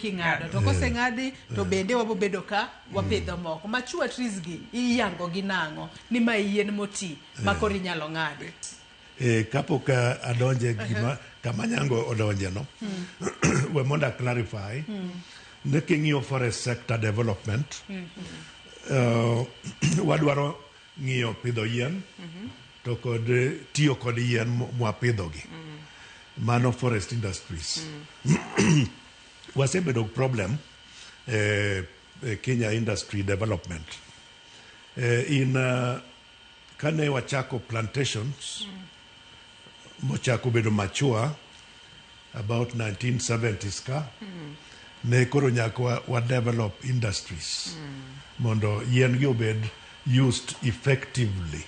King'ado to koseng'adi to bende wabobedo ka wapidho moko. Mature trees gi iyango gi nang'o ni ma yien moti ma koro inyalo ng'adi? Kapok adonje gima kama nyango odonje no, we mondo a clarify ni king'iyo forest sector development, wadwaro ng'iyo pidho yien to kod tiyo kod yien mwapidhogi. Mano forest industries. Wasebedo gi problem Kenya industry development. In kane wachako plantations mochako bedo mature about 1970s ka ne koro nyaka wa develop industries mondo yien gi obed used effectively.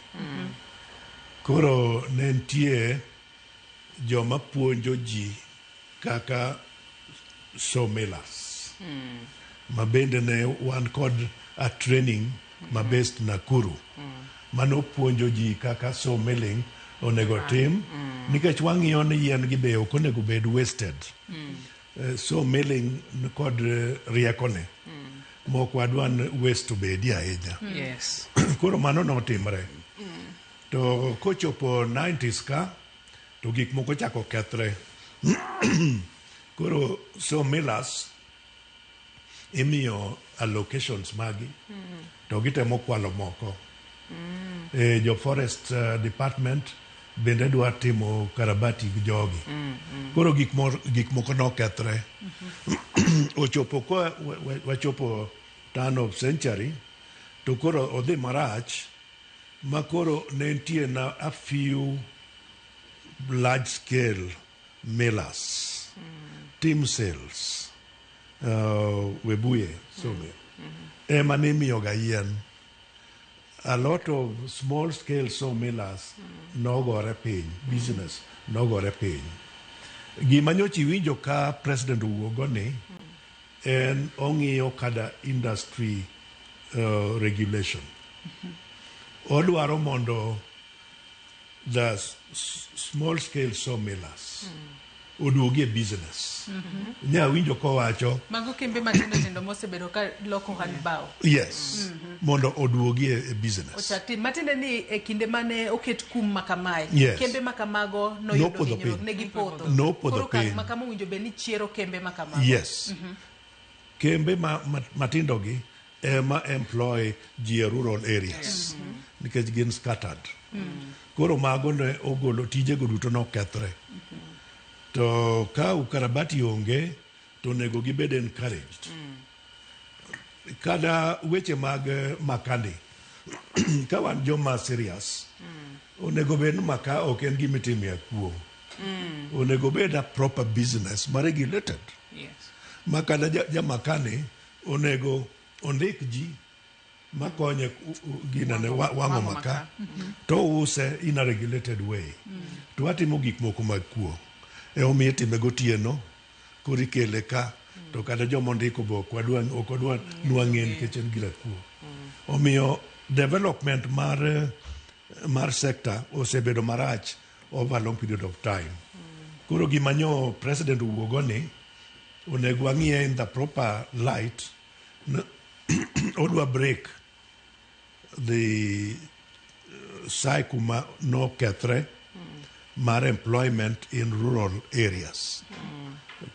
Koro ne nitie joma puonjo ji kaka sawmillers ma bende ne wan kod a training ma based Nakuru mano puonjo ji kaka sawmilling onego tim nikech wang'iyo ni yien gi be ok onego bed wasted. Sawmilling ni kod riekone mok wadwa ni waste obedi ahinya. Koro mano notimre. To kochopo 90s ka to gik moko chako kethre. Koro sawmillers imiyo allocations magi to gitemo kwalo moko. Jo forest department bende dwa timo karabati gi jogi. Koro gik moko nokethre. Ochopo ka wachopo turn of century to koro odhi marach ma koro ne nitie na a few large scale millers, team sales, Webuye sawmill ema nimiyoga yien. A lot of small scale sawmillers nogore piny, business nogore piny. Gima nyocha iwinjo ka president owuogo ni en ong'iyo kada industry regulation. Odwaro mondo the small scale sawmillers oduogi e business. Nya winjo kowacho Mago kembe matindo tindo mosebedo ka loko ohand bao. Yes, mondo oduogi e business. Ochak tim. Matiende ni e kinde mane oket kum ma kamae, kembe ma kamago noyudo Nopodho hinyruok, piny. ne gipodho. Nopodho Koro okang' piny. ma kama owinjo bed ni chiero kembe ma kamago. Yes. Kembe ma matindo gi ema employ ji e rural areas nikech gin scattered. Koro mago ne ogolo tijego duto nokethre. To ka ukarabati onge to onego gibed encouraged. Kata weche mag makani ka wan joma serious onego bed ni maka ok en gima itimo e akuo. Onego bed a proper business ma regulated. Ma kata jamakani onego ondik ji makonye ginene wang'o maka to ouse in a regulated way. To watimo gik moko mag kuo. Emomiyo itime gotieno koro ikele ka to kata joma ondiko be ok wadwa ok wadwa nwang'e nikech en gir akuo. Omiyo development mar sector osebedo marach over a long period of time. Koro gima nyo president owuogo ni onego wang'iye in the proper light. Odwa break the cycle ma nokethre mar employment in rural areas.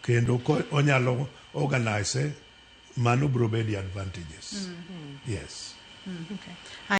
Kendo ko onyalo organize mano biro bedo advantages. Yes. Okay.